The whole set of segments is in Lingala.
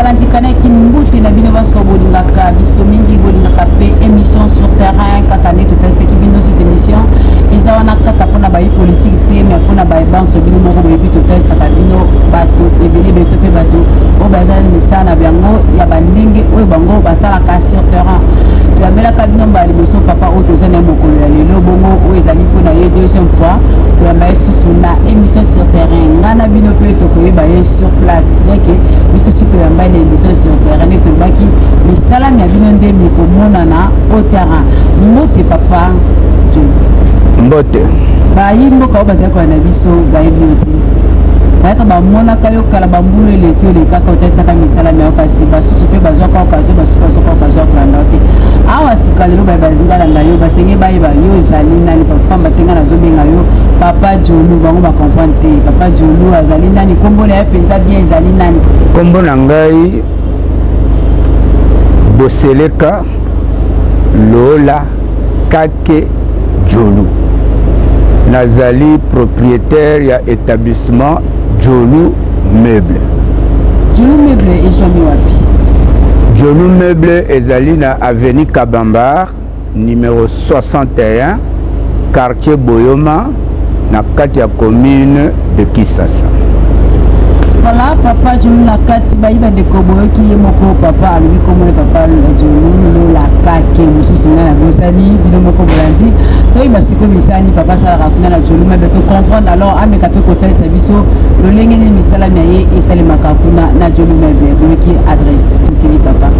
Balandi kanaki mbote na bino baso bolingaka biso mingi, bolingaka mpe émission sur terrain. Kaka nde totalisaki bino, cette émission eza wana kaka mpona bayi politique te, mais mpona bayebanso. Bino moko boyebi, totalisaka bino bato ebele beto mpe bato oyo baza misala na bango ya bandenge oyo bango basalaka sur terrain. Toyambelaka bino mbala liboso papa oyo toza na ye mokolo ya lelo. Bongo oyo ezali mpona ye deuxième fois toyamba ye susu na émission sur terrain. Ngai na bino mpe tokoyeba ye sur place, bien que biso si toyamba ye na émission sur terrain. Nde tolobaki, misala ya bino nde mikomonana au terrain. Mbote, papa John. Mbote. Bayi mboka oyo bazali kolanda biso bayebi yo te. Bayaka bamonaka yo kala, bambulu eleki, olekaka, otalisaka misala mya yo, kasi basusu mpe bazwaka occasion, basusu bazwaka occasion ya kolanda yo te. Awa sika lelo baye balanda yo, basenge bayeba yo ezali nani, pamba te ngai nazobenga yo papa Jolu, bango bacomprendre te papa Jolu azali nani, nkombo na ye mpenza bien ezali nani? Nkombo na ngai Boseleka Lola Kake Jolu. Nazali propriétaire ya établissement Jolu Meuble. Jolu Meuble ezwami wapi? Jolu Meuble ezali na avenue Kabambar, numéro 61, quartier Boyoma, na kati ya commune de Kisasa. Voilà, papa Jolu na kati. Bayi bandeko, boyoki ye moko papa alobi komona papa Jolu Lola Kake. Mosusu ngai nabosani, bino moko bolandi. Toyeba sikoyo misala nini papa asalaka kuna na Jolu Meuble, tocomprendre. Alors ameka mpe kotalisa biso lolenge nini misala mya ye esalemaka kuna na Jolu Meuble. Boyoki adresse, tokei papa.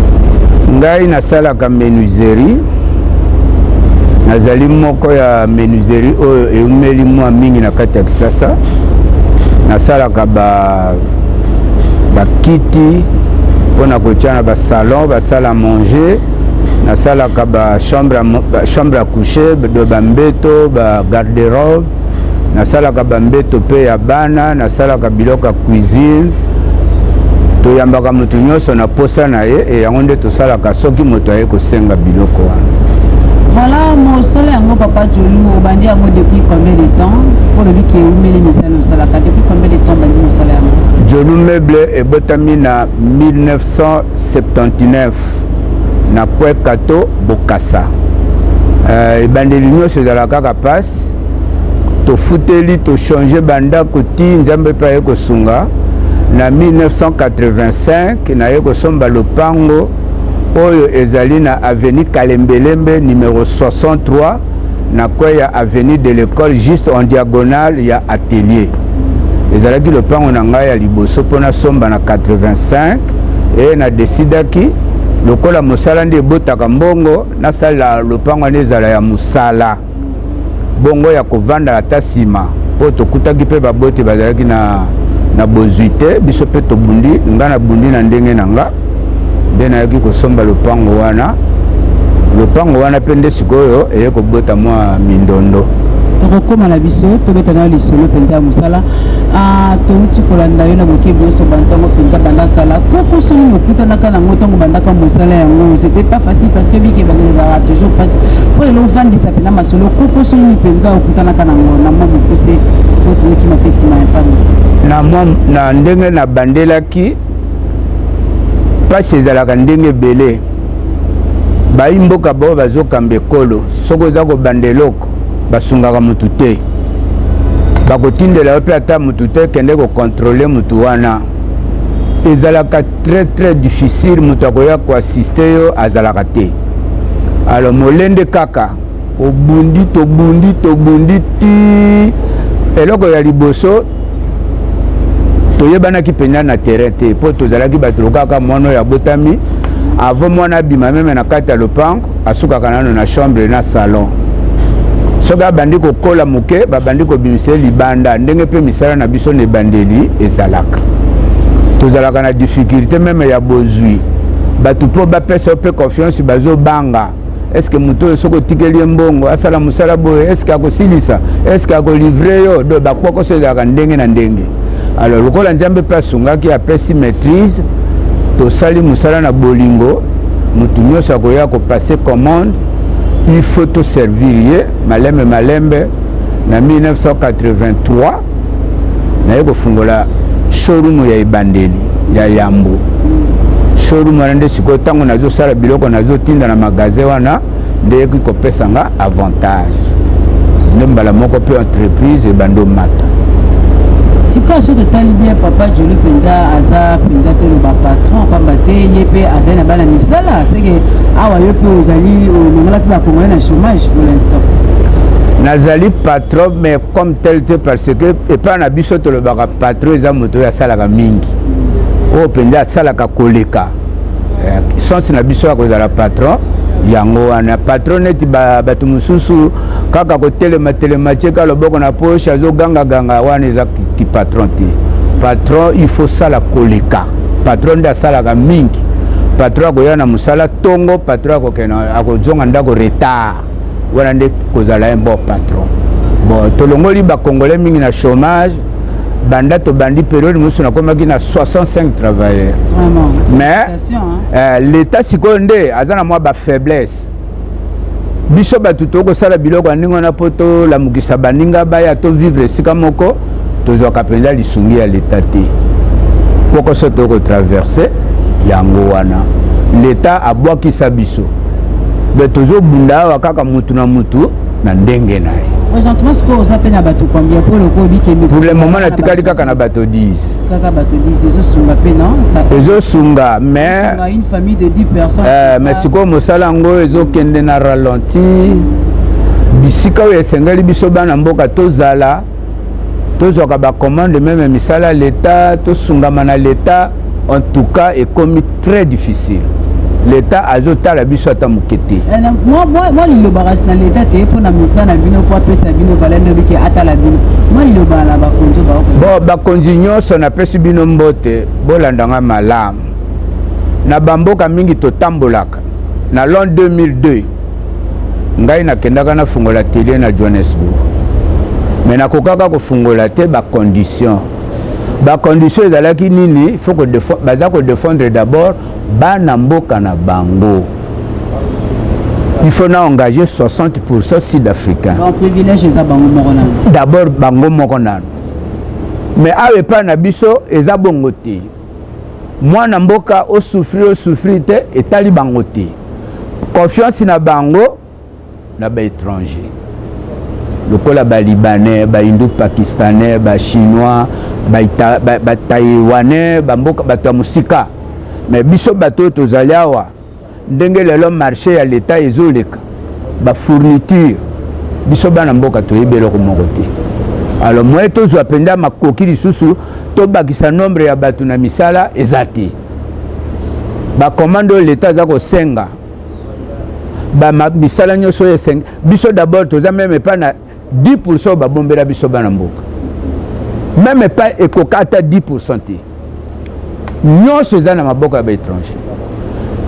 Ngai nasalaka menuiserie. Nazali moko ya menuiserie oyo eumeli mwa mingi na kati ya Kisasa. Nasalaka ba bakiti mpona kotia na basalon, basalle à manger. Nasalaka bachambre, ba chambre à coucher, de bambeto, bagarde-robe. Nasalaka bambeto mpe ya bana. Nasalaka biloko ya cuisine. Toyambaka moto nyonso na posa na ye e, yango nde tosalaka soki moto aye kosenga biloko wana. Voilà, mosala yango, papa Jolu, obandi yango depuis combien de temps? Mpo lobi ke eumeli misala osalaka, depuis combien de temps obandi mosala yango? Jolu Meuble ebotami na 1979 na Kwekato Bokasa. Ebandeli nyonso ezalaka kaka pasi. Tofuteli, tochange bandako ti Nzambe mpe aye kosunga. Na 1985 naye kosomba lopango oyo ezali na avenue Kalembelembe, numéro 63, na coin ya avenue de l'école, juste en diagonale ya atelier. Ezalaki lopango na ngai ya liboso mpo nasomba na 85 e nadesidaki, lokola mosala nde ebotaka mbongo, nasalela lopango wana ezala ya mosala, bongo ya kovanda ata nsima, mpo tokutaki mpe baboti bazalaki na bozwi te. Biso mpe tobundi, nga nabundi na ndenge na nga nde nayaki kosomba lopango wana. Lopango wana mpe nde sikoyo eye kobota mwa mindondo. Tokokóma na biso, tobeta nayo lisolo mpenza ya mosala. Touti kolanda yo na bokebi nyonso. Bantango mpenza banda kala, kokoso nini okutanaka nango ntango bandaka mosala yango? C'était pas facile, parce que biki ebandeli ezalaka toujours mpasi. Mpo lelo ovandisa mpenza masolo, kokoso nini mpenza okutanaka nango na mwa mokuse, po tozokima mpe nsima ya ntango? Na mwa na ndenge nabandelaki, mpasi ezalaka ndenge ebele. Bayi mboka bao bazokamba ekolo, soki oza kobanda eloko, basungaka motu te, bakotindela yo mpe ata motu te kende kocontrôler motu wana. Ezalaka très très difficile. Moto akoya koassister yo azalaka te. Alors molende kaka obundi, tobundi, tobundi ti eloko ya liboso toyebanaki mpenza na terrain te, mpo tozalaki bato lokaka mwana oyo abotami. Avant mwana abima même na kati ya lopango, asukaka nano na chambre, na salon. Soki abandi kokola moke, babandi kobimisa ye libanda. Ndenge mpe misala na biso na ebandeli ezalaka, tozalaka na difficulté même ya bozwi bato mpo bapesa yo mpe confiance. Bazobanga: est-ce moto oyo, soki otikeli ye mbongo asala mosala boye, est-ce akosilisa, est-ce akolivrer yo? Do bakpokoso ezalaka ndenge na ndenge. Alors lokola Nzambe mpe asungaki, apesi maîtrise, tosali mosala na bolingo. Motu nyonso akoya kopasser commande, il faut toservir ye malembe malembe. Na 1983 naye kofungola showroom ya ebandeli ya yambo. Showroom wana nde sikoyo ntango nazosala biloko nazotinda na magasin wana, nde eyeki kopesa nga avantage, nde mbala moko mpe entreprise ebandi omata. Sikoyo so totali bien, papa Joli mpenza aza mpenza toloba patron, pamba te ye mpe azali na bana misala. Seke awa yo mpe ozali olongola mpe bakongolais na chômage pour l'instant. Nazali patron, mais comme tel te, parce que epai na biso tolobaka patron eza moto oyo asalaka mingi, oyo mpenza asalaka koleka. Sens na biso ya kozala patron yango wana. Patron neti bato mosusu kaka kotelema telema, tieka loboko na poche, azogangaganga, wana eza ki patron te. Patron, il faut sala koleka. Patron nde asalaka mingi. Patron akoya na mosala ntongo, patron akokende, akozonga ndako retard. Wana nde kozala un bon patron. Bon, tolongoli bacongolais mingi na chômage. Banda tobandi, période mosusu nakomaki na 65 travailleurs. Vraiment. Mais Félicitations, hein. L'état sikoyo nde aza na mwa bafaiblesse. Biso bato tokosala biloko ya ndenge wana mpo tolamukisa baninga baya tovivre esika moko, tozwaka mpenza lisungi ya leta te. Kokoso tokotraverse yango wana, leta abwakisa biso. Me tozobunda awa kaka mutu na mutu na ndenge na ye. Présentement sikoyo oza mpe na bato combien, mpo loko obikemi? Pour le moment natikali kaka na bato 10. Kaka bato 10, ezosunga mpe non? Ezosunga, mais Ezosunga une famille de 10 personnes. Mais sikoyo mosala yango ezokende na ralenti. Bisika oyo esengeli biso bana mboka tozala, tozwaka bacommande, même misala ya leta, tosungama na leta, en tout cas ekomi très difficile. Leta azotala biso ata moke te. Mwa liloba kasi na leta te mpo na misala na bino, mpo apesa bino valeur, nde obiki atala bino. Mwa liloba na bakonzi oyo baoko. Bon, bakonzi nyonso, napesi bino mbote. Bolandanga malamu. Na bamboka mingi totambolaka, na l'an 2002 ngai nakendaka nafungola atelier na Johannesburg, mais nakokaka kofungola te. Bacondition ezalaki nini? Faut baza kodefendre d'abord bana mboka na bango. Il faut na engager 60 sud-africain. Bon, privilège eza bango moko nano. D'abord bango moko nano. Mais awa epai na biso eza bongo te. Mwana mboka osouffrir, osouffrir te, etali bango te. Confiance na bango na baétranger lokola balibanais, bahindu pakistanais, bachinois, bataïwanais, bamboka bato ya mosika. Mais biso bato oyo tozali awa, ndenge lelo marché ya leta ezoleka, bafourniture, biso bana mboka toyebi eloko moko te. Alors moye tozwa mpenza makoki lisusu tobakisa nombre ya bato na misala eza te. Bacommande oyo leta aza kosenga, misala nyonso oyo esenga biso, d'abord toza même epai na 10 oyo babombela biso bana mboka, même epai ekoka ata 10 te. Nyonso eza na maboko ya baétranger.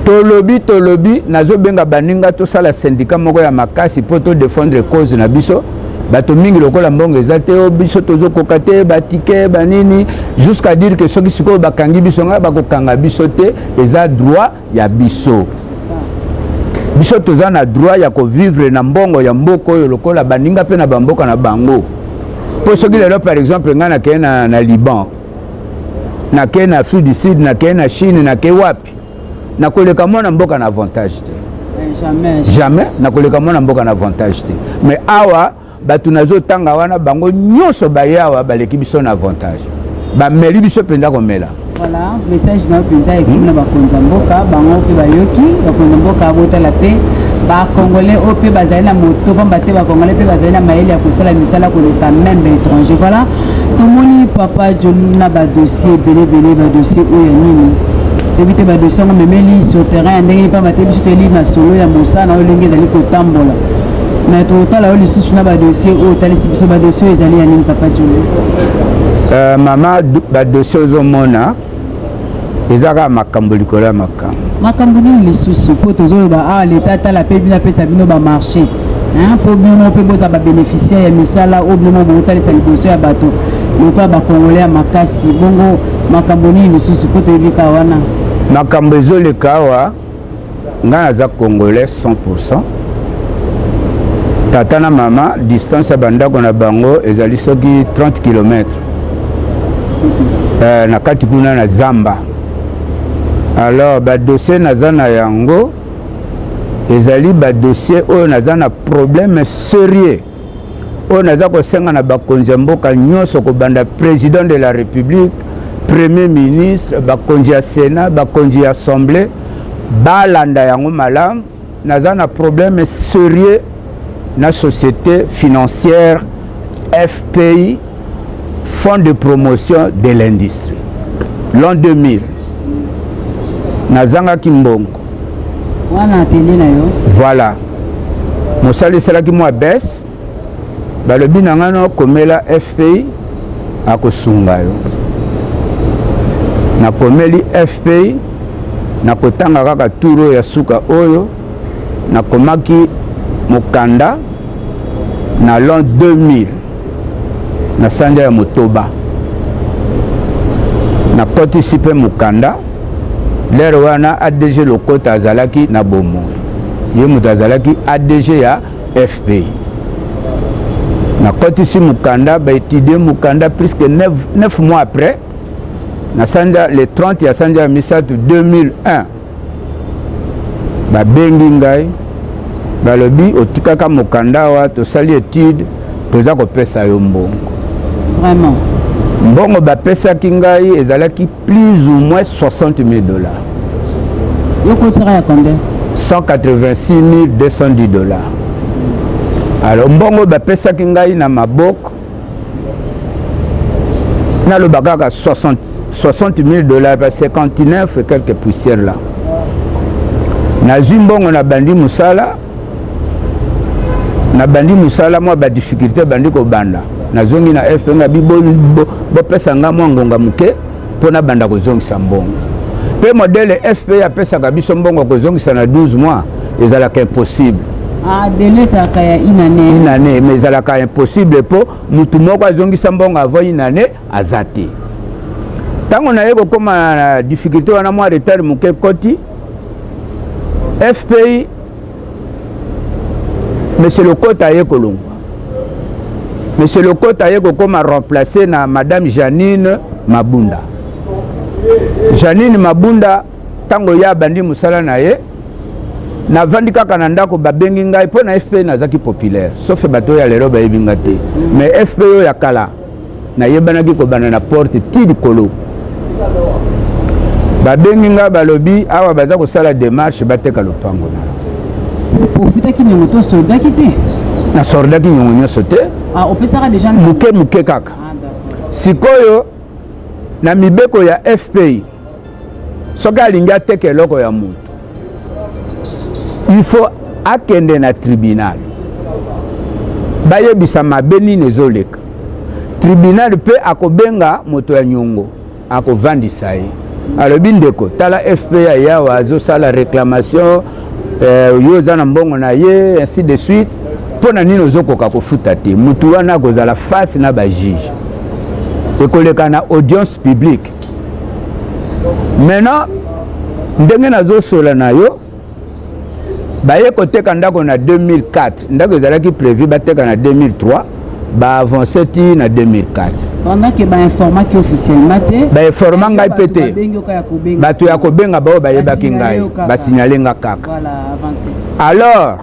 Tolobi, tolobi, nazobenga baninga tosala syndicat moko ya makasi mpo todefendre cause na biso. Bato mingi lokola mbongo eza te, o biso tozokoka te, batike banini, jusqu'à dire que soki sikoyo bakangi biso, ngai bakokanga biso te, eza droit ya biso. Biso toza na droit ya kovivre na mbongo ya mboka oyo lokola baninga mpe na bamboka na bango. Mpo soki lelo par exemple ngai nakei na Liban, nakei na Afrique du Sud, nakei na Chine, nakei wapi, nakoleka mwana mboka na avantage te. Jamais. Jamais nakoleka mwana mboka na avantage te. Mais awa bato nazotanga wana, bango nyonso baye awa baleki biso na avantage, bameli biso mpenza komela. Voilà, message na yo mpenza ekomi na bakonzi ya mboka. Bango mpe bayoki. Bakonzi ya mboka, botala mpe bacongolais oyo mpe bazali na moto, pamba te bacongolais mpe bazali na mayele ya kosala misala koleka même baétranger. Voilà, tomoni papa John na badossier ebele ebele. Badossier oyo ya nini? Toyebi te badossier yango memeli sur terrain ya ndenge nini, pamba te biso toyeli masolo ya mosala na oyo ndenge ezali kotambola. Mais totala oyo lisusu na badossier oyo otalisi biso. Badossier oyo ezali ya nini, papa John? Mama, badossier ozomona eza kaka makambo likolo ya makambo. Makambo nini lisusu? Mpo tozoloba awa leta atala mpe bino, apesa bino bamarché, mpo bino moko mpe bozala babénéficiaire ya misala oyo bino moko bokotalisa liboso ya bato lokola bacongolais ya makasi. Bongo makambo nini lisusu, mpo toyebi kaka wana? Makambo ezoleka awa, ngai naza congolais 100. Tata na mama, distance ya bandako na bango ezali soki 30 km na kati kuna na zamba. Alors badossier naza na yango ezali badossier oyo naza na problème sérieux oyo naza kosenga na bakonzi ya mboka nyonso, kobanda président de la République, premier ministre, bakonzi ya Sénat, bakonzi ya Assemblée, balanda yango malamu. Naza na problème sérieux na société financière FPI, Fonds de promotion de l'industrie. L'an 2000 nazangaki mbongo. Wana atelier na yo? Voilà, mosala esalaki mwa baisse. Balobi na ngai nakomela FPI, akosunga yo. Nakomeli FPI, nakotanga kaka tour oyo ya suka oyo nakomaki mokanda na l'an 2000, na sanza ya motoba. Nakotisi mpe mokanda lere wana. ADG Lokota azalaki na bomoi, ye moto azalaki ADG ya FPI. Nakotisi mokanda, baétudier mokanda plus que 9 mois après, na sanza le 30 ya sanza ya misato 2001, babengi ngai, balobi: "Otikaka mokanda awa, tosali étude, toza kopesa yo mbongo." Vraiment? Mbongo bapesaki ngai ezalaki plus ou moins 60 000 $. Yo kotisaka ya combien? 186 210 $. Alors mbongo bapesaki ngai na maboko, naloba kaka 60 000 $, ba 59 et quelques poussières là. Nazwi mbongo, nabandi mosala. Nabandi mosala, mwa badifficulté bandi kobanda. Nazongi na FP, ngabi bopesa nga mwa ngonga moke mpo nabanda kozongisa mbongo. Mpe modèle FP apesaka biso mbongo kozongisa na 12 mois ezalaka impossible. Ah, délai ezalaka ya une année. Une année, mais ezalaka impossible mpo mutu moko azongisa mbongo avant une année aza te. Ntango naye kokóma na difficulté wana, mwa retard moke koti FPI. Monsieur Lokota aye kolongwa, monsieur Lokota aye kokóma remplacé na madame Janine Mabunda. Janine Mabunda, ntango ye abandi mosala na ye, navandi kaka na ndako, babengi ngai mpo na FPI nazalaki populaire, sauf bato oyo ya lelo bayebi nga te, mais FPI oyo ya kala nayebanaki kobanda na porte ti likolo. Babengi nga, balobi awa baza kosala démarche bateka lopango na Ofutaki niongo to soldaki te? Nasoldaki niongo nyonso te. Ah, opesaka déjà? Moke moke kaka. Ah, d'accord. Sikoyo na mibeko ya FPI, soki alingi ateka eloko ya moto, il faut akende na tribunal, bayebisa mabe nini ezoleka. Tribunal mpe akobenga moto ya nyongo, akovandisa ye, alobi: "Ndeko, tala, FPI yawa azosala réclamation, yo oza na mbongo na ye, ainsi de suite, mpo na nini ozokoka kofuta te?" Mutu wana akozala face na bajuge, ekoleka na audience publique. Maintenant, ndenge nazosola na yo, baye koteka ndako na 2004. Ndako ezalaki prévu bateka na 2003, baavance ti na 2004. Pendant que bainformaki officiellement te? Bainforma ngai mpe te. Babengi oka ya kobenga. Bato ya kobenga bao bayebaki Basignale ngai. yo kaka. Basignale nga kaka. Voilà, avancé. Alors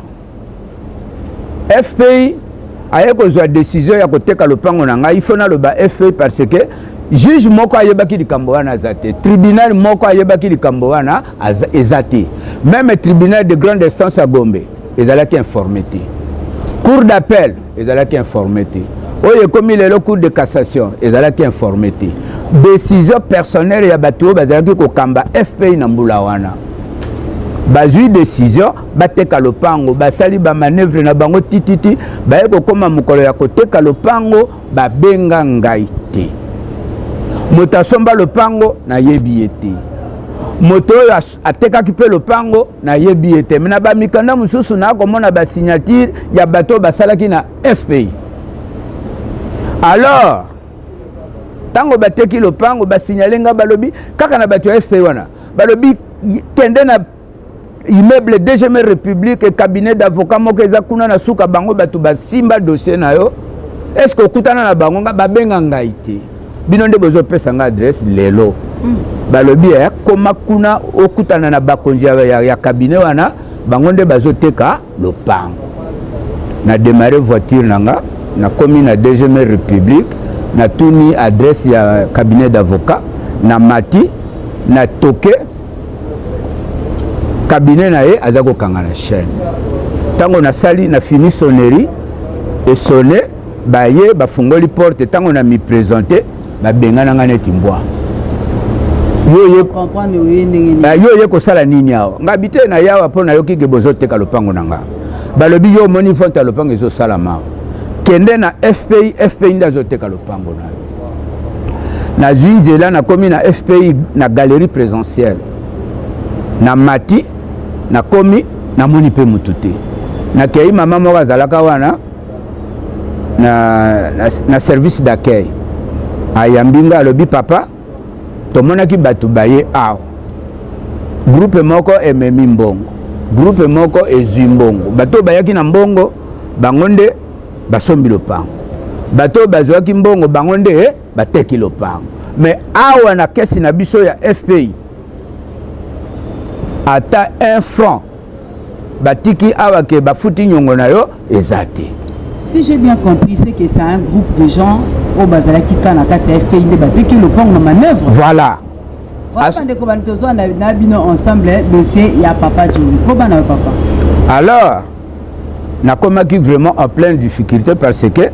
FPI aye kozwa décision ya koteka lopango na ngai. Il faut naloba FPI parce que juge moko ayebaki likambo wana aza te, tribunal moko ayebaki likambo wana eza te. Même tribunal de grande instance ya Gombe ezalaki informé te, cour d'appel ezalaki informé te, oyo ekomi lelo cour de cassation ezalaki informé te. Décision personnelle ya bato oyo bazalaki kokamba FPI na mbula wana, bazwi décision bateka lopango. Basali bamanœuvre na bango tititi, baye kokóma mokolo ya koteka lopango, babenga ngai te. Moto asomba lopango nayebi ye te, moto oyo atekaki mpe lopango nayebi ye te. Me na bamikanda mosusu nakomona basignature ya bato oyo basalaki na FPI. Alors ntango bateki lopango, basignale nga, balobi kaka na bato ya FPI wana, balobi: "Kende na immeuble DGM République, cabinet d'avocat moko eza kuna na suka, bango bato basimba dossier na yo. Est ce que okutana na bango?" Nga babenga ngai te, bino nde bozopesa nga adresse lelo. Balobi koma kuna, okutana na bakonzi ya cabinet wana, bango nde bazoteka lopango. Na démarré voiture na nga, nakomi na Deuxième République, natuni adresse ya cabinet d'avocat, na mati na toke cabinet na ye, aza kokanga na chaîne. Ntango nasali, na fini sonnerie, esonne, baye bafungoli porte. Ntango na mi présente, babengana nga neti mbwa. Yo oye kosala nini awa? Nga bi te, na yawa mpo nayoki ke bozoteka lopango na nga. Balobi: yo omoni vente ya lopango ezosalama awa, kende na FPI, FPI nde azoteka lopango na yo. Nazwi nzela, nakomi na FPI, na galerie présidentielle. Na mati, nakomi, namoni mpe motu te. Nakei, mama moko azalaka wana na service d'accueil ayambi nga, alobi: papa, tomonaki bato baye awa, groupe moko ememi mbongo, groupe moko ezwi mbongo. Bato oyo bayaki na mbongo, bango nde basombi lopango. Bato oyo bazwaki mbongo, bango nde bateki lopango. Mais awa na caisse na biso ya FPI, ata un franc batiki awa ke bafuti nyongo na yo eza te. Si j'ai bien compris, c'est que c'est un groupe de gens oyo bazalaki ka na kati ya FPI nde bateki lopango na manœuvre. Voilà. Voilà, bandeko, bani tozwa na bino ensemble dossier ya papa Jovi. Koba na yo, papa. Alors nakomaki vraiment en pleine difficulté, parce que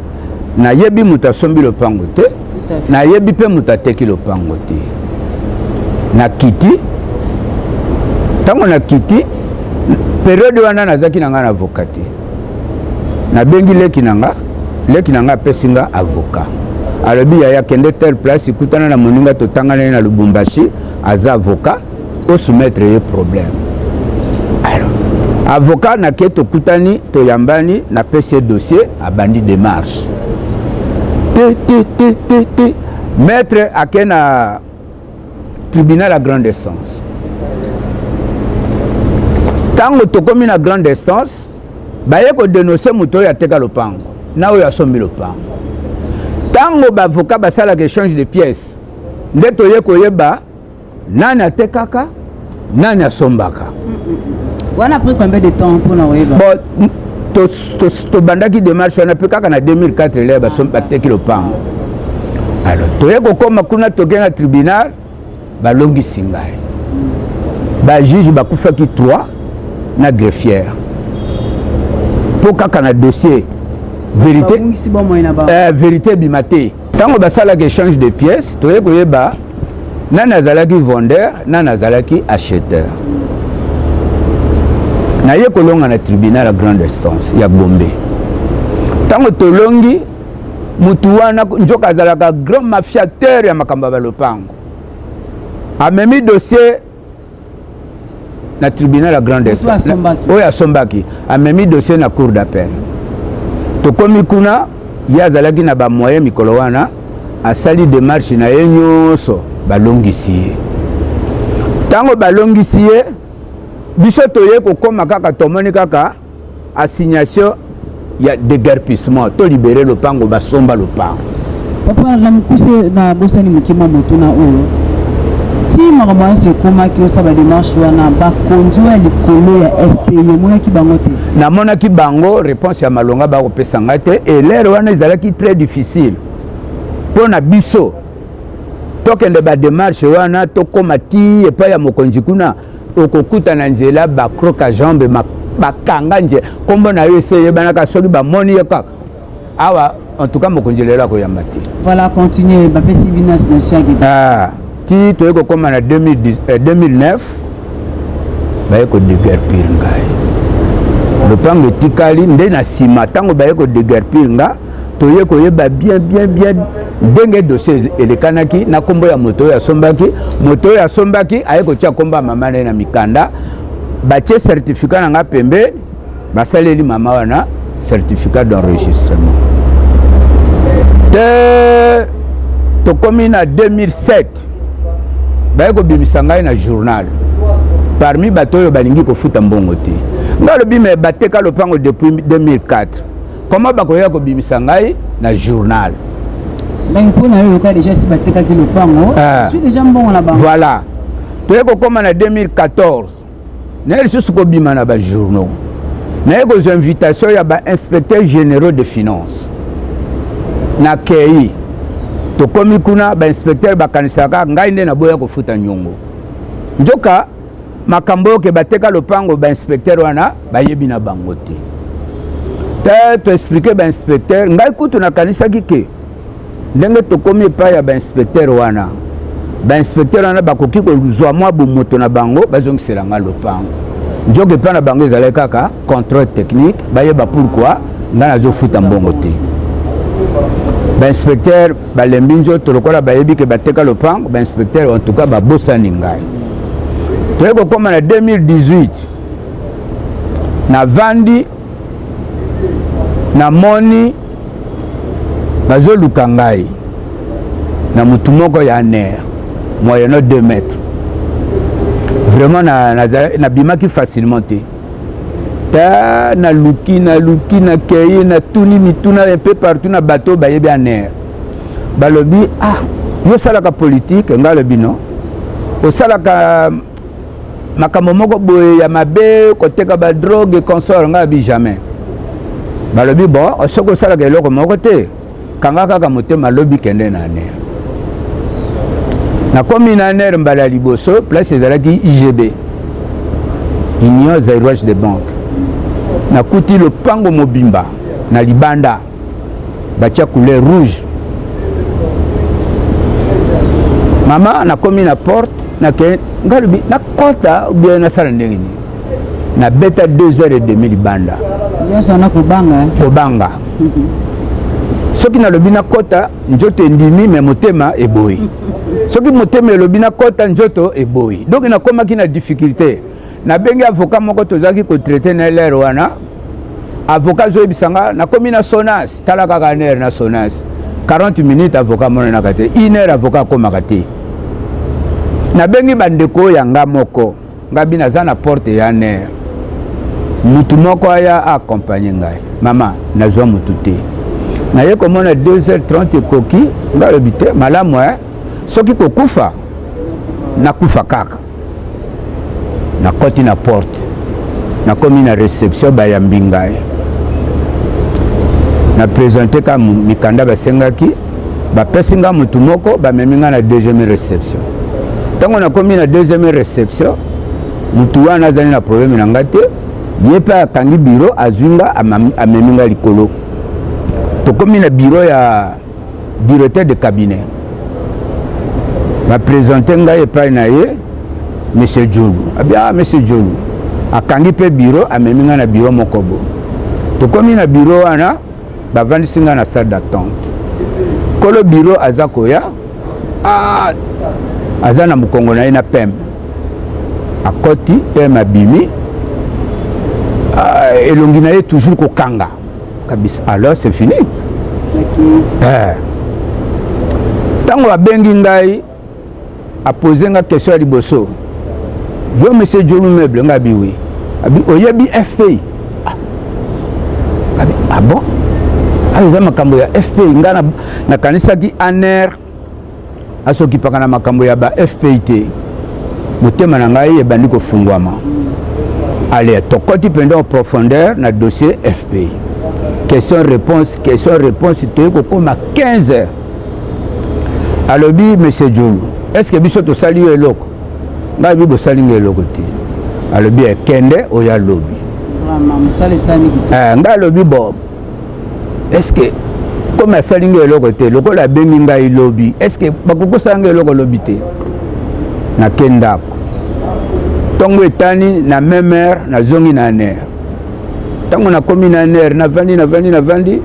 nayebi moto asombi lopango te, nayebi mpe moto ateki lopango te. Nakiti, ntango nakiti, période wana nazalaki na ngai na avocat te. Nabengi leki na nga, leki na nga apesi nga avocat. Alobi: yaya, kende telle place, kutana na moninga totangana ye na Lubumbashi, aza avocat, osoumettre ye problème. Alors avocat nake, tokutani, toyambani, napesi ye dossier, abandi démarche te te te te te. Maître ake na tribunal ya grande instance. Ntango tokomi na grande instance, baye kodénoncer moto oyo ateka lopango na oyo asombi lopango. Ntango baavocat basalaka échange de pièces, nde toye koyeba nani atekaka, nani asombaka. Wana après combien de temps mpona koyeba? Bon, tobandaki démarche wana mpe kaka na 2004, le bateki lopango. Alors toye kokóma kuna, tokei na tribunal, balongisi ngai. Bajuge bakufaki 3 na greffière, mpo kaka na dossier vérité vérité ebima te. Ntango basalaka échange de pièces, toye koyeba nani azalaki vendeur, nani azalaki acheteur. Naye kolonga na tribunal ya grande instance ya Gombe. Ntango tolongi, mutu wana nzoka azalaka grand mafiateur ya makambo ya balopango. Amemi dossier na tribunal ya grande instance, oyo asombaki amemi dossier na cour d'appel. Tokomi kuna, ye azalaki na bamoyen mikolo wana, asali démarche na ye nyonso, balongisi ye. Ntango balongisi ye, biso toye kokóma kaka, tomoni kaka assignation ya déguerpissement, tolibérer lopango, basomba lopango. Papa, na mokuse, na bosani moke mwa motuna oyo: ti makambo nyonso ekomaki, osala badémarche wana, bakonzi oyo ya likolo ya FPI, omonaki bango te? Namonaki bango, réponse ya malonga bakopesa ngai te. Elere wana ezalaki très difficile mpo na biso tokende badémarche wana, tokóma ti epai ya mokonzi kuna, okokuta na nzela bacroc-en-jambe, bakanga nzela. Nkombo na yo esi eyebanaka, soki bamoni ye kaka awa, en tout cas mokonzi lelo akoyamba te. Voilà, continue. Bapesi bino assignation ya ah, ti toye kokóma na 2010, 2009, baye kodéguerpir ngai, lopango etikali nde na nsima. Ntango baye kodéguerpir nga, toye koyeba bien bien bien ndenge dossier elekanaki na nkombo ya moto oyo asombaki. Moto oyo asombaki aye kotia nkombo ya mama na ye na mikanda, batie certificat na nga pembeni, basaleli mama wana certificat d'enregistrement te. Tokomi na 2007, baye kobimisa ngai na journal parmi bato oyo balingi kofuta mbongo te. Ngai alobi: me bateka lopango depuis 2004, comment bakoya kobimisa ngai na journal? Donc mpo na yo yoka déjà si batekaki lopango, suis déjà mbongo na bango. Voilà, toye kokóma na 2014, naye lisusu kobima na bajournaux, naye kozwa invitation ya bainspecteur généraux de finance. Nakei, tokomi kuna, bainspecteur bakanisaka ngai nde naboya kofuta nyongo. Nzoka makambo oyo ke bateka lopango, bainspecteur wana bayebi na bango te. Te, toexpliquer bainspecteur. Ngai kutu nakanisaki ke ndenge tokomi epai ya bainspecteur wana, bainspecteur wana bakoki kozwa mwa bomoto na bango, bazongisela nga lopango. Nzoka epai na bango ezalaki kaka contrôle technique, bayeba pourquoi ngai nazofuta mbongo te. Bainspecteur balembi nzoto lokola bayebi ke bateka lopango. Bainspecteur en tout cas babosani ngai. Toye kokóma na 2018, navandi, namoni bazoluka ngai na motu moko ya ANR, moyennant 2 mètres. Vraiment nabimaki facilement te. Ta naluki, naluki, nakei, natuni mituna un peu partout na bato bayebi ANR. Balobi: "Ah, yo osalaka politique?" Ngai alobi: "Non." "Osalaka makambo moko boye ya mabe, koteka badrogue, consort?" Ngai abi: "Jamais." Balobi: "Bon, soki osalaka eloko moko te, kanga kaka motema, lobi kende na ANR." Nakomi na ANR mbala ya liboso, place ezalaki UGB, Union Zaïroise de Banque. Nakuti lopango mobimba na libanda batia couleur rouge. Mama, nakomi na porte, nake, ngai lobi nakɔta bien, nasala ndenge nini? Nabeta 2 heures et demi libanda. Nyonso wana kobanga. Kobanga. Soki nalobi nakɔta, nzoto endimi, me motema eboyi. Soki motema elobi nakɔta, nzoto eboyi. Donc nakomaki na difficulté. Nabengi avocat moko tozalaki kotraiter na l'heure wana. Avocat azoyebisa nga nakomi na Sonas. Tala kaka ANR na Sonas, 40 minutes avocat amonanaka te, une heure avocat akomaka te. Nabengi bandeko oyo ya nga moko, ngabi naza na porte ya ANR, mutu moko aya accompagner ngai. Mama, nazwa mutu te. Naye komona 2h30 ekoki. Ngai alobi te, malamu e, soki kokufa nakufa kaka. Nakɔti na porte, nakomi na réception, bayambi ngai, na présenter ka mikanda basengaki, bapesi nga motu moko, bamemi nga na deuxième réception. Ntango nakomi na deuxième réception, motu wana azali na problème na nga te. Ye mpe akangi bureau, azwi nga, amemi nga likolo. Tokomi na bureau ya directeur de cabinet, baprésenter ngai epai na ye: "Monsieur Djolu." Abi: "Ah, monsieur Djolu." Akangi mpe bureau, amemi ngai na bureau moko bo. Tokomi na bureau wana, bavandisi ngai na salle d'attente. Kolo bureau aza koya. Ah, aza na mokongo na ye na pembe. Akoti pembe, abimi. Ah, elongi na ye toujours kokanga kabisa. Alors c'est fini. Ntango abengi ngai, apose nga question ya liboso: "Yo monsieur Djolu Meuble?" Nga abi: "Oui." Abi: "Oyebi FPI?" Ah. Abi: "Ah bon, ayo eza makambo ya FPI." Nga nakanisaki ANR asokipaka na makambo ya ba FPI te. Motema na ngai ebandi kofungwama. Ale, tokɔti mpenza en profondeur na dossier FPI, question réponse, question réponse. Toye kokóma 15 heures. Alobi: "Monsieur Djolu, est ce que biso tosali yo eloko?" Ngai bi: "Bosali nga eloko te." Alobi: "Ekende oyo." Alobi ngai alobi: "Bon, est ce que comme asali nga eloko te, lokola abengi ngai lobi, est ce que bakoki kosala nga eloko lobi te?" Nake ndako, ntongo etani na même heure, nazongi na ANR. Ntango nakomi na ANR, navandi, navandi, navandi,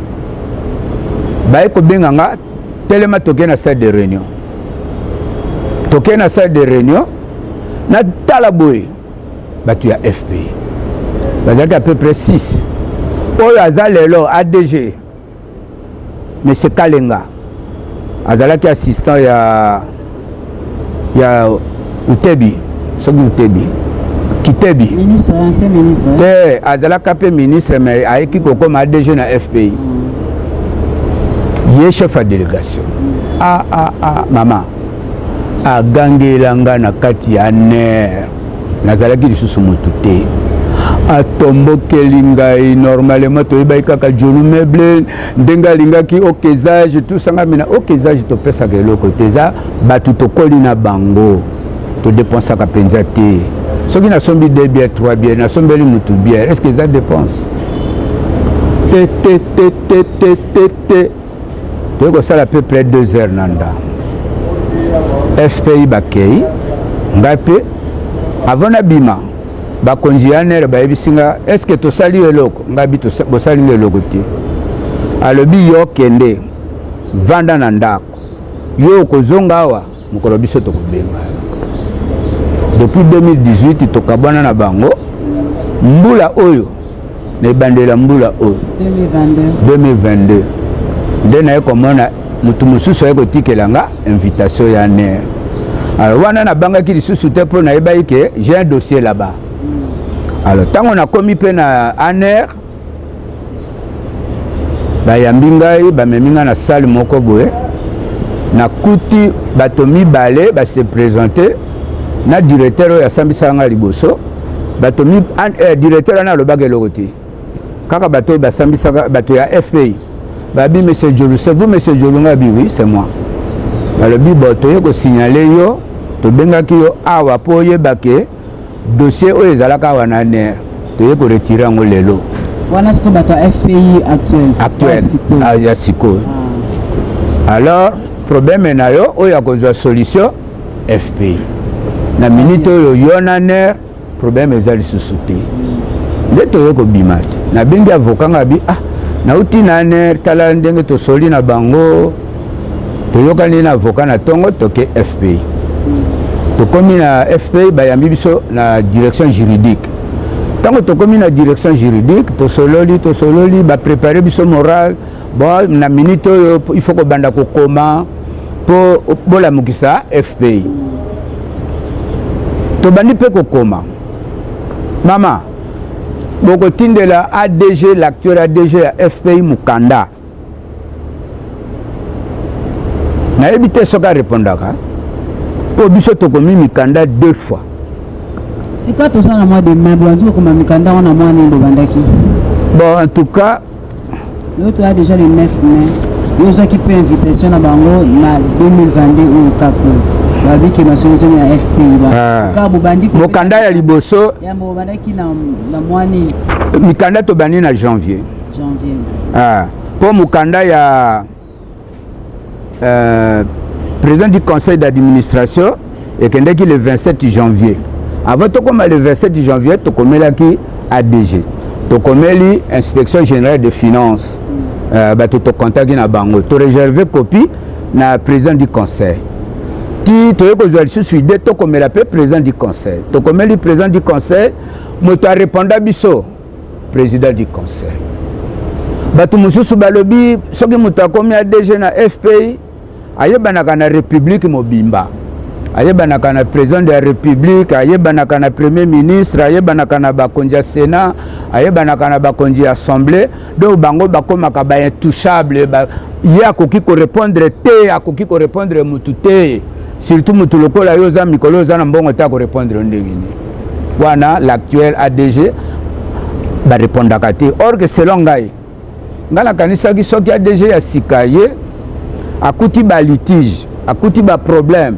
baye kobenga nga: "Telema, toke na salle de réunion." Toke na salle de réunion, natala boye, bato ya FPI bazalaki à peu près 6. Oyo aza lelo ADG, monsieur Kalenga, azalaki assistant ya Utebi, soki Utebi, Kitebi. Ministre, ancien ministre. Te, azalaka mpe ministre, mais ayeki kokóma ADG na FPI. Ye chef ya délégation. A a a mama agangela nga na kati ya ner, nazalaki lisusu motu te. Atombokeli ngai. Normalement toyebaki kaka Jolu Meuble ndenge alingaki okezage tusanga mina okezage, topesaka eloko te, eza bato tokoli na bango, todépensaka mpenza te. Soki nasombi deux bières, trois bières, nasombeli motu bière, est ce que eza dépense te? Te te te te te te. Toyei kosala peu près 2 heures na ndambo, FPI bakei. Ngai mpe avant nabima, bakonzi ya ANR bayebisi nga: "Est ce que tosali yo eloko?" Ngai bi: "Bosali nga eloko te." Alobi: "Yo kende vanda na ndako, yo okozonga awa mokolo biso tokobenga yo." Depuis 2018 tokabwana na bango. Mbula oyo, na ebandela mbula oyo 2022, 2022 nde naye komona motu mosusu aye kotikela nga invitation ya ANR. Alors wana nabangaki lisusu te mpo nayebaki ke j'ai un dossier là-bas. Alors ntango nakomi mpe na ANR, bayambi ngai, bamemi ngai na salle moko boye. Nakuti bato mibale base présenter na directeur oyo asambisaka ngai liboso. Bato mi, directeur wana alobaka eloko te, kaka bato oyo basambisaka, bato ya FPI. Babi: "Monsieur Jolu, c'est vous, monsieur Jolu?" Ngai abi: "Oui, c'est moi." Balobi: "Bo toye kosignaler yo, tobengaki yo awa mpo oyeba ke dossier oyo ezalaka awa na ANR, toye koretirer yango lelo." Wana sikoyo bato ya FPI actuel? Actuel. Ah, ya sikoyo. Alors problème na yo oyo akozwa solution FPI na minute oyo, yo na ANR, problème eza lisusu te. Nde toye kobima te, nabengi avocat nga abi: "Ah, nauti na ANR, tala ndenge tosoli na bango, toyokani na avocat." Na ntongo toke FPI. Tokomi na FPI, bayambi biso na direction juridique. Ntango tokomi na direction juridique, tosololi, tosololi, baprépare biso moral. Bon, na minute oyo il faut kobanda kokoma mpo bolamukisa FPI. Tobandi mpe kokoma. Mama, bokotindela ADG, l'actuel ADG ya FPI, mokanda. Nayebi te soki arépondaka, mpo biso tokomi mikanda deux fois. Sika toza na mois de mai, bobandi kokoma mikanda wana mwa nini bobandaki? Bon, en tout cas, yo toza déjà le 9 mai, yo ozwaki mpe invitation na bango na 2022 oyo kaka babiki masolo ezongi na FPI. Sika bobandi? Mokanda ya liboso. Yambo bobandaki na mwa nini? Mikanda tobandi na janvier. Janvier. Ah, mpo mokanda ya président du conseil d'administration ekendaki le 27 janvier. Avant tokóma le 27 janvier, tokomelaki ADG, tokomeli Inspection générale de finance, bato tokontaki na bango, toréserve copie na président du conseil. Ti toye kozwa lisusu idée, tokomela mpe président du conseil. Tokomeli président du conseil, moto areponda biso, président du conseil. Bato mosusu balobi soki moto akomi ADG na FPI, ayebanaka na république mobimba, ayebanaka na président de la République, ayebanaka na premier ministre, ayebanaka na bakonzi ya Sénat, ayebanaka na bakonzi ya Assemblée. Donc bango bakomaka baintouchable ba, ye akoki korépondre te, akoki korépondre mutu te, surtout mutu lokola yo oza mikolo, oza na mbongo te, akorépondre ndenge nini? Wana l'actuel ADG barépondaka te. Or que selon ngai, ngai nakanisaki soki ADG ya sika ye akuti balitige, akuti baproblème,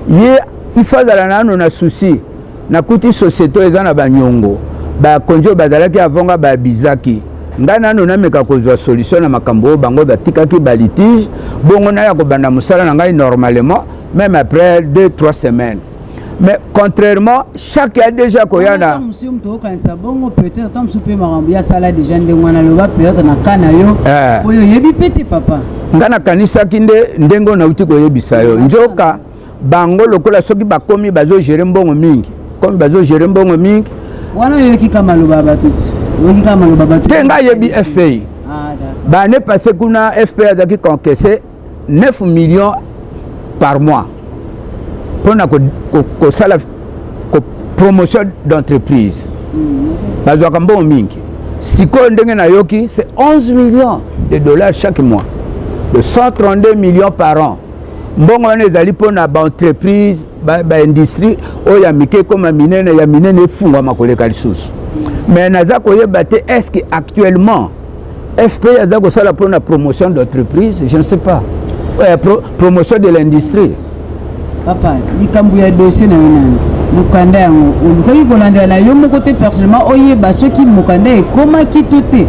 ye il faut azala nano na souci: nakuti société oyo eza na banyongo, bakonzi oyo bazalaki avonga babizaki ngai, nano nameka kozwa solution na makambo oyo bango batikaki balitige, bongo naya kobanda mosala na ngai normalement, même après 2, 3 semaines. Mais contrairement, chaque ADG koya na Mosusu moto okanisa bongo, peut-être ata mosusu mpe makambo ya asala déjà ndenge wana, loba peut-être na ka na yo oyo oyebi mpe te, papa. Ngai nakanisaki nde ndenge oyo nauti koyebisa yo. Nzoka bango lokola soki bakomi bazogérer mbongo mingi, komi bazogérer mbongo mingi. Wana oyoki ka maloba ya bato ti oyoki ka maloba bato? Te, ngai ayebi FPI. Ah, d'accord. Baannée passée kuna, FPI azalaki koencaisser 9 millions par mois mpona kosala promotion d'entreprise. Bazwaka mbongo mingi. Sikoyo ndenge nayoki, c'est 11 millions de dollars chaque mois, de 132 millions par an. Mbongo wana ezali mpona baentreprise, baindustrie ba oyo ya mike ekoma minene, ya minene efungwama koleka lisusu. Mais naza koyeba te, est ce que actuellement FPI aza kosala mpona promotion d'entreprise? Je ne sais pas, promotion de l'industrie. Papa, likambo ya dossier na yo nani, mokanda yango olukaki kolandela na yo moko te personnellement, oyeba soki mokanda ekomaki to te?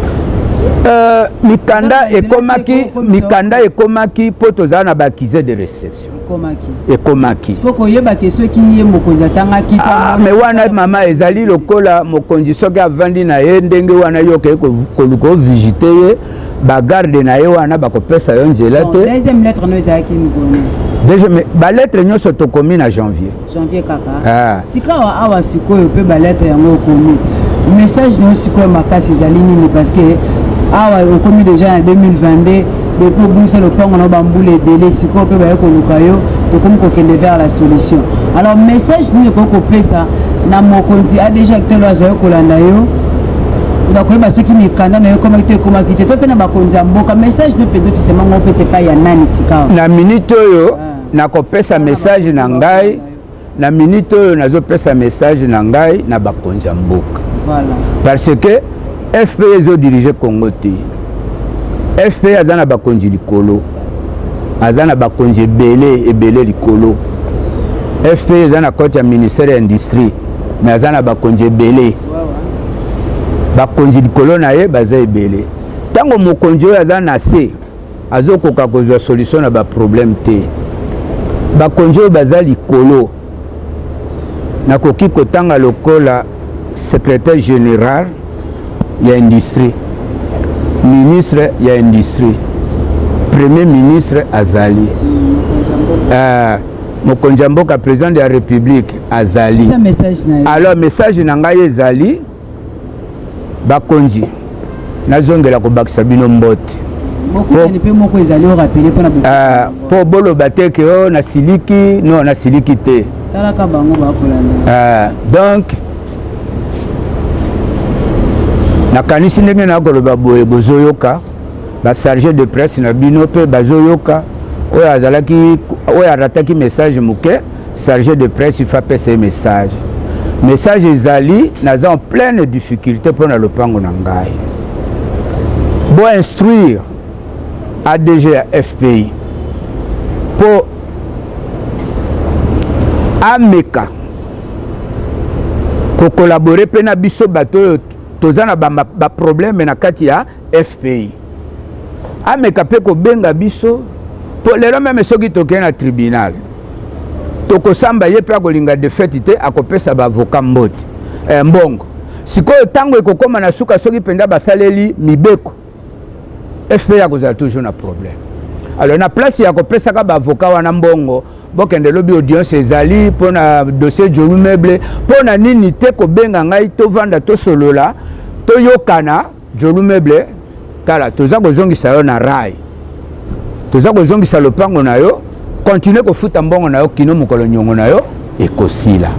Mikanda ekomaki, mikanda ekomaki mpo tozala na baaccusé de réception. Ekomaki. Ekomaki. Siko koyebaki soki ye mokonzi atangaki? Ah, mais wana mama, ezali lokola mokonzi soki avandi na ye ndenge wana, yo okei koluka ovisite ye, bagarde na ye wana bakopesa yo nzela te. Deuxième lettre no ezalaki mikolo? Deuxième balettre nyonso tokomi na janvier. Janvier kaka? Ah. Sikawa awa sikoyo mpe balettre yango okomi, message na yo sikoyo makasi ezali nini? Parce que awa okomi déjà na 2022, depuis obungisa lopango na yo bambula ebele, sikoyo mpe baye koluka yo, tokomi kokende vers la solution. Alors message nini okoki kopesa na mokonzi ADG actuel oyo azali kolanda yo na koyeba soki mikanda na yo ekomaki to ekomaki te, to mpe na bakonzi ya mboka? Message no mpenza officiellement ngo opesa epai ya nani sikawa? Na minute oyo nakopesa message na ngai, na minute oyo nazopesa message na ngai na bakonzi ya mboka. Parce que FPI ezodirige Congo te. FPI aza na bakonzi likolo, aza na bakonzi ebele ebele likolo. FPI eza na côté ya ministère ya Industrie, mais aza na bakonzi ebele, bakonzi likolo na ye baza ebele. Ntango mokonzi oyo aza na se azokoka kozwa solution na baproblème te, bakonzi oyo baza likolo, nakoki kotanga lokola secrétaire général ya Industrie, ministre ya Industrie, premier ministre azali, mokonzi ya mboka, président de la République azali. Alors message na ngai ezali, bakonzi, nazongela kobakisa bino mbote. Mpe moko ezali orappeler mpona mpo boloba te ke o nasiliki. Non, nasiliki te. Talaka bango bakolanda. Donc nakanisi ndenge nakoloba boye, bozoyoka bachargé de presse na bino mpe bazoyoka. Oyo azalaki, oyo arataki message moke, chargé de presse ifa apesa ye message. Message ezali: naza en pleine difficulté mpo na lopango na ngai. Boinstruire ADG ya FPI mpo ameka kocollaborer mpe na biso bato oyo toza na baproblème na kati ya FPI. Ameka mpe kobenga biso, mpo lelo même soki tokei na tribunal, tokosamba, ye mpe akolinga défaite te, akopesa baavocat mbote, mbongo. Sikoyo ntango ekokóma na suka, soki mpenza basaleli mibeko, FPI akozala toujours na problème. Alors na place ya kopesaka baavocat wana mbongo, bokende lobi audience ezali mpona dossier Jolu Meuble, mpo na nini te kobenga ngai, tovanda, tosolola, toyokana? Jolu Meuble, tala, toza kozongisa yo na rail, toza kozongisa lopango na yo, continue kofuta mbongo na yo kino mokolo niongo na yo ekosila.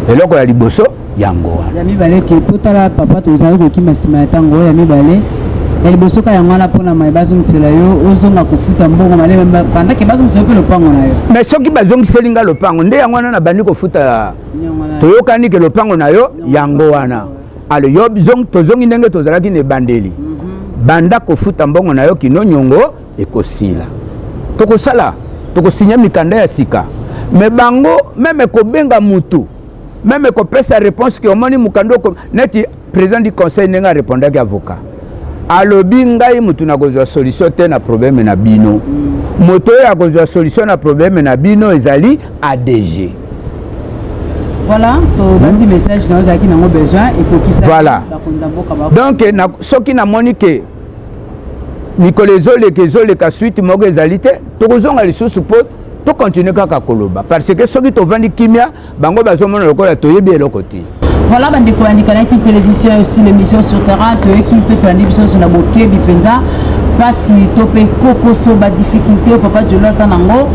Eloko ya liboso yango wana. Ya mibale ke po tala papa, tozali kokima nsima ya ntango. Oyo ya mibale, ya liboso ka yango wana, mpona mai bazongisela yo, ozonga kofuta mbongo maleme pendant ke bazongisela yo mpe lopango na yo. Mais soki bazongiseli nga lopango, nde yango wana nabandi kofuta. Toyokani ke lopango na yo yango wana. Alors yo tozongi ndenge tozalaki na ebandeli. Banda kofuta mbongo na yo kino nyongo ekosila. Tokosala, tokosinya mikanda ya sika. Mais bango même kobenga mutu, même kopesa réponse ke omoni mokanda neti président du conseil ndenge arépondaki avocat, alobi: "Ngai motu nakozwa solution te na problème na bino. Moto oyo akozwa solution na problème na bino ezali ADG." Voilà, tobandi message na ozalaki nango besoin ekokisa. Voilà. Donc na, soki namoni ke mikolo ezoleka ezoleka, suite moko ezali te, tokozonga lisusu mpo tocontinue kaka koloba, parce que soki tovandi kimia, bango bazomona lokola toyebi eloko te. Voilà, bandeko bandikanaki télévision, aussi l'émission sur terrain, toyoki mpe toyandi biso nyonso na bokebi mpenza. Pasi to pe kokoso ba difficulté oyo papa Jolo aza nango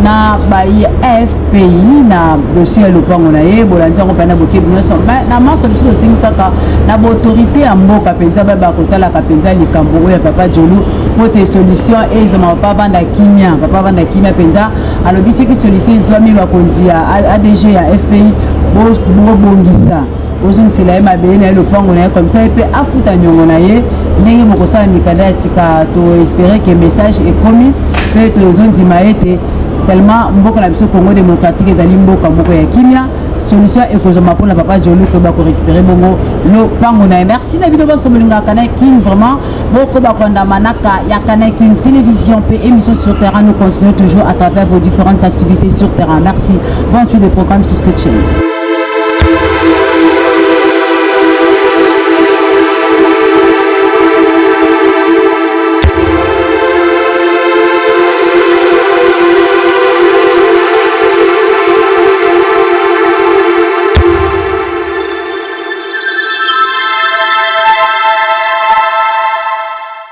na baye FPI na dossier ya lopango na ye. Bolandi yango mpenza bokebi nyonso. Na manso biso tosengi kaka na baautorité ya mboka mpenza bayeba kotalaka mpenza likambo oyo ya papa Jolo mpo te solution ezwama, papa avanda kimia, papa avanda kimia mpenza. Alobi soki solution ezwami, bakonzi ya ADG ya FPI bobongisa, ozongisela ye mabele na ye, lopango na ye, comme ça ye mpe afuta niongo na ye ndenge bokosala mikanda ya sika. Toespérer ke message ekomi mpe tozondima ete tellement mboka na biso Congo démocratique ezali mboka moko ya kimia, solution ekozwama mpona papa Jolu koyeba korécupérer bongo lopango na ye. Merci na bino bonso bolingaka Canal Kin. Vraiment bokoba kolanda manaka ya Canal Kin Télévision mpe émission sur terrain. Nous continuons toujours à travers vos différentes activités sur terrain. Merci, bonne suite de programmes sur cette chaîne.